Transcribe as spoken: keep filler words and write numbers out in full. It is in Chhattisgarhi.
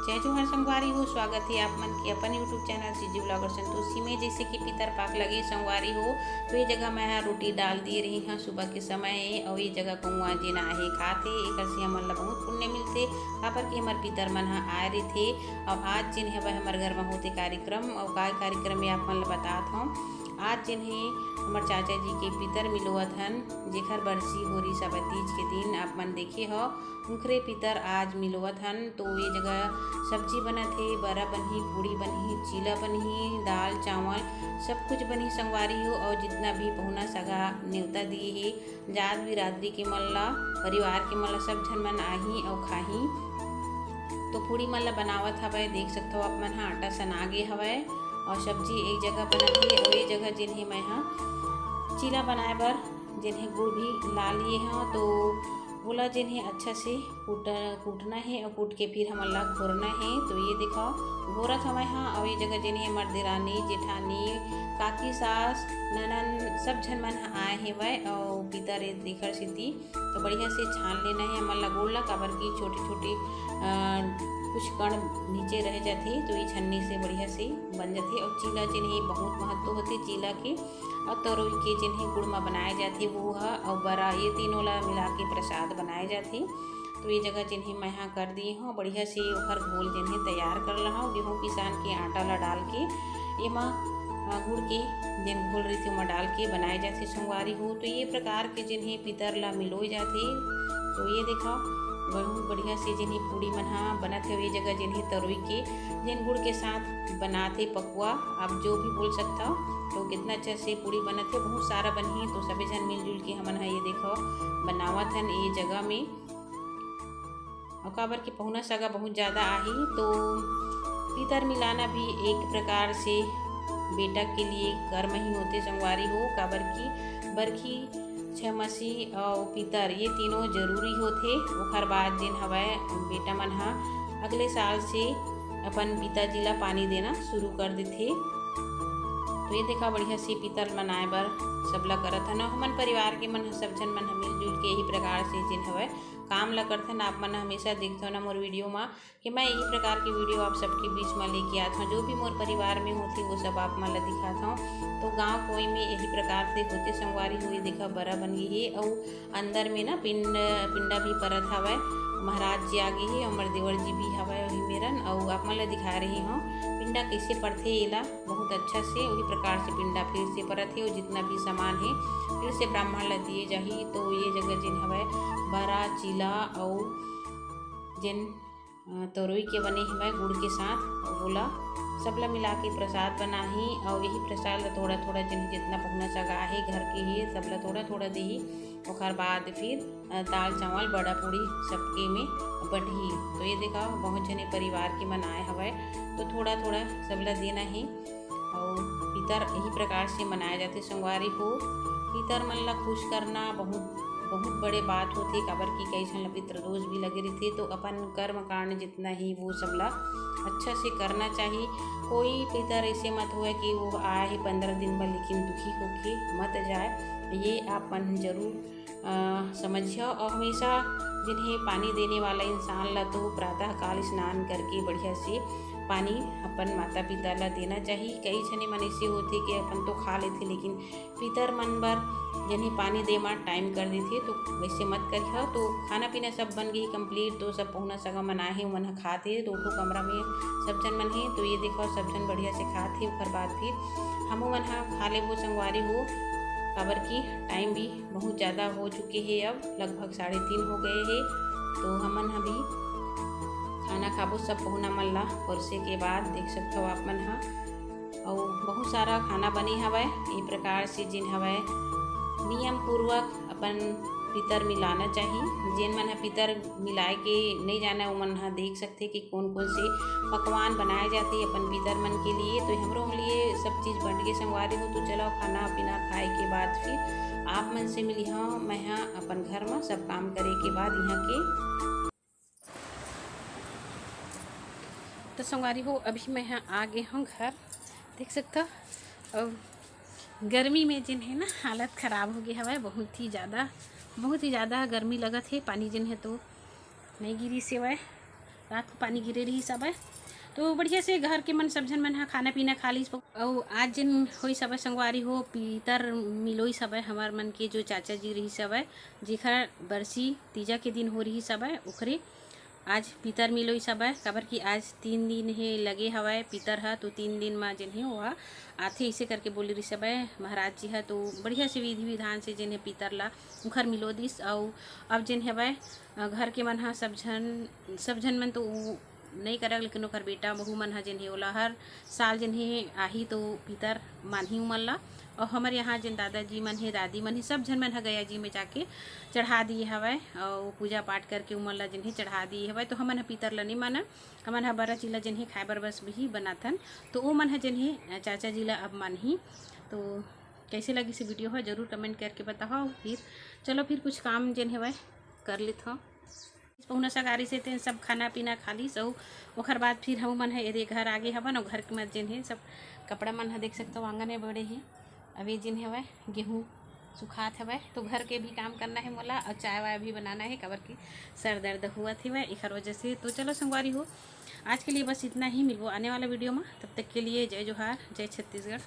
जय जोहार संगवारी हो, स्वागत हे आप मन के अपन YouTube channel CG blogger Santoshi में। जैसे कि पितर पाक लगे संगवारी हो, तो ये जगह मैं हा रोटी डाल दिए रही हूँ सुबह के समय, और ये जगह कौआ जेन आहे खाथे, एकर से हमन ला बहुत पुण्य मिलथे, काबर कि हमर पितर मन हा आए रहिथे। और आज जेन हवय हमर घर में होथे कार्यक्रम, और का कार्यक्रम हे आप मन ला बतात हूँ। आज जेन हे हमर चाचा जी के पितर मिलोवत हन, जेकर बरसी होरी सबे तीज के दिन आप मन देखे हो, उंखरे पितर आज मिलोवत हन। तो ये जगह सब्जी बनत हे, बरा बनही, पूड़ी बनही, चीला बनही, दाल चावल सब कुछ बनही संगवारी हो। और जितना भी पहुना सगा नेवता दिए हे, जात बिरादरी के मन ला, परिवार के मन ला, सब झन मन आही और खाही। तो पूड़ी मन ला बनावत हवय, देख सकथो आप मन ह, आटा सना गे हवय और सब्जी एक जगह बनत हे और ये जगह जेन हे मैं ह चीला बनाए बर जेन हे गुड़ भी ला लिए हव। तो ओला जेन हे अच्छा से कूट कूटना हे और कूट के फिर हमन ला घोरना हे। तो ये देखो घोरत हवय हाँ। और ये जगह जेन हे हमर देरानी जेठानी, काकी, सास, ननन सब झन मन ह आए हेवय और पितर ए देखर सेती तो बढ़िया से छान लेना हे हमन ला गुड़ ला, काबर कि छोटे छोटे कुछ कण नीचे रह जाथे, तो ये छन्नी से बढ़िया से बन जाथे। और चीला जेन हे बहुत महत्व होथे चीला के, और तरोई के जेन हे गुड़ मा बनाए जाथे वो ह, और बरा, ये तीनों ला मिला के प्रसाद बनाए जाथे। तो ये जगह जेन हे मैं हा कर दिए हूँ, बढ़िया से ओखर घोल जेन हे तैयार कर लहा हूँ। गेहूँ पिसान के आटा ला डाल के एमा गुड़ के जेन घोल रहिथे ओमा डाल के बनाए जाथे संगवारी हो। तो ये प्रकार के जेन हे पितर ला मिलोय जाथे। तो ये देखा बहुत बढ़िया से जेन हे पूड़ी मन हा बनत हे। ये जगह जेन हे तरोई के जेन गुड़ के साथ बनाथे पकुआ, आप जो भी बोल सकता हो, तो कितना अच्छा से पूड़ी बनत हे। बहुत सारा बनही तो सबे झन मिलजुल के हमन हा ये देखो बनावत हन ये जगह में। और काबर के पहुना सगा बहुत ज्यादा आही तो पितर मिलाना भी एक प्रकार से बेटा के लिए कर्म ही होथे संगवारी हो, काबर की बरखी छमसी और पितर ये तीनों जरूरी होथे। ओखर बाद जेन हवय बेटा मन हा अगले साल से अपन पिताजी ला पानी देना शुरू कर देथे। तो ये देखा बढ़िया से पितर मनाए बर सबला करत हन। हमन परिवार के मन ह सब झन मन ह मिलजुल के यही प्रकार से जेन हवय काम ला करथन। आप मन ह हमेशा देखथव ना मोर वीडियो मा कि मैं यही प्रकार के वीडियो आप सबके बीच मा लेके आत हव। जो भी मोर परिवार में होथे वो सब आप मन ला दिखात हव। तो गाँव कोई में यही प्रकार से होथे संगवारी हो। ये देखा बरा बन गई हे अउ अंदर में ना पिंड पिंडा भी परत हवय। महाराज जी आ गए हे, हमर देवर जी भी हवय वही मेरन, अउ आप मन ला दिखा रही हूँ पिंडा कैसे परथे। एला बहुत अच्छा से वही प्रकार से पिंडा फिर से परत हे, अउ जितना भी सामान हे फिर से ब्राह्मण ला दिए जाही। तो ये जगह जेन हवय बरा चीला अउ जेन अ, तरोई के बने हवय गुड़ के साथ, ओला सबला मिला के प्रसाद बनाही। और यही प्रसाद ला थोड़ा थोड़ा जिन जितना पहुना सगा हे घर के ही सबला थोड़ा थोड़ा देही। ओकर बाद फिर अ, दाल चावल बड़ा पूड़ी सबके में बंटही। तो ये देखा बहुत जने परिवार के मन आए हवय, तो थोड़ा थोड़ा सबला देना ही। और पितर यही प्रकार से मनाए जाथे संगवारी हो। पितर मन ला खुश करना बहुत बहुत बड़े बात होथे, काबर कि कई झन ला पितृदोष भी लगे रहिथे। तो अपन कर्म कांड जितना ही वो सब ला अच्छा से करना चाहिए। कोई पितर ऐसे मत होए कि वो आए हे पंद्रह दिन बर लेकिन दुखी होके मत जाए, ये आप मन जरूर अ, समझिया। और हमेशा जिन्हें पानी देने वाला इंसान ला तो प्रातः काल स्नान करके बढ़िया से पानी अपन माता पिता ला देना चाहिए। कई झने मन ऐसे होथे कि अपन तो खा लेथे लेकिन पितर मन बर जिन्हें पानी दे मा टाइम कर देथे, तो वैसे मत करिहा। तो खाना पीना सब बन गई कंप्लीट, तो सब पहुना सगा मन आए हे, ओमन ह खात हे दो ठो कमरा में सब झन मन हे। तो ये देखो सब झन बढ़िया से खात हे, ओकर बाद फिर हमू मन ह खा लेबो संगवारी हो, काबर कि टाइम भी बहुत ज़्यादा हो चुके हे, अब लगभग साढ़े तीन हो गए हे। तो हमन ह भी खाना खाबो सब पहुना मन ला परोसे के बाद, देख सकथव आप मन ह। अउ बहुत सारा खाना बने हवय। ये प्रकार से जिन हवय नियम पूर्वक अपन पितर मिलाना चाही। जेन मन ह पितर मिलाए के नइ जानय, ओमन ह देख सकथे कि कोन कोन से पकवान बनाए जाथे अपन पितर मन के लिए। तो हमरो लिए सब चीज़ बंट के संगवारी हो। तो चलो खाना पीना खाए के बाद फिर आप मन से मिली हूँ मैं ह अपन घर म सब काम करे के बाद यहाँ के। तो संगवारी हो, अभी मैं ह आ गे हूँ घर। देख सकथव, अब गर्मी में जिन है ना, हालत ख़राब हो गया हवय, बहुत ही ज़्यादा, बहुत ही ज़्यादा गर्मी लगत है। पानी जिन है तो नहीं गिरी से हवय, रात को पानी गिरे रहिस हवय, तो बढ़िया से घर के मन सब झन मन ह खाना पीना खा लिस। अउ आज जेन होइस हवय संगवारी हो, पीतर मिलोइस हवय हमर मन के जो चाचा जी रहिस हवय, जेखर बरसी तीजा के दिन हो रहिस हवय, ओखरे आज पीतर मिलोइस हवय, काबर कि आज तीन दिन हे लगे हवय पीतर ह, तो तीन दिन म जेन हे ओहा आथे, अइसे करके बोले रिहिस हवय महाराज जी ह। तो बढ़िया से विधि विधान से जेन हे पीतर ला उखर मिलो दिस। अउ अब जेन हवय, अ, घर के मन ह सब झन, सब झन मन तो उ नइ करय, लेकिन ओखर बेटा बहू मन ह जेन हे ओला हर साल जेन हे आही तो पीतर मानही उमन ला। अउ हमर यहाँ जेन दादाजी मन हे, दादी मन हे, सब झन मन ह गया जी में जाके चढ़ा दिए हवय, अउ पूजा पाठ करके उमन ला जेन हे चढ़ा दिए हवय। तो हमन ह पीतर ला नइ मानन, हमन ह बरा चीला जेन हे खाए बर बस भी बनाथन। तो ओ मन ह जेन हे, अ, चाचा जी ला अब मानही। तो कइसे लगिस वीडियो ह, जरूर comment करके बताहव। फिर चलो, फिर कुछ काम जेन हवय कर लेथव। पहुना सगारी से तेन सब खाना पीना खा लिस, अउ ओखर बाद फिर हम मन ह एदे घर आगे हवन, अउ घर के मत जेन हे सब कपड़ा मन ह देख सकथव आंगन में बड़े हे। अब ये जेन हवय गेहूँ सुखात हवय, तो घर के भी काम करना है मोला, अउ चाय वाय भी बनाना है, काबर कि सर दर्द हुआ थी वह एखर वजह से। तो चलो संगवारी हो, आज के लिए बस इतना ही, मिलबो आने वाला वीडियो में। तब तक के लिए जय जोहार, जय छत्तीसगढ़।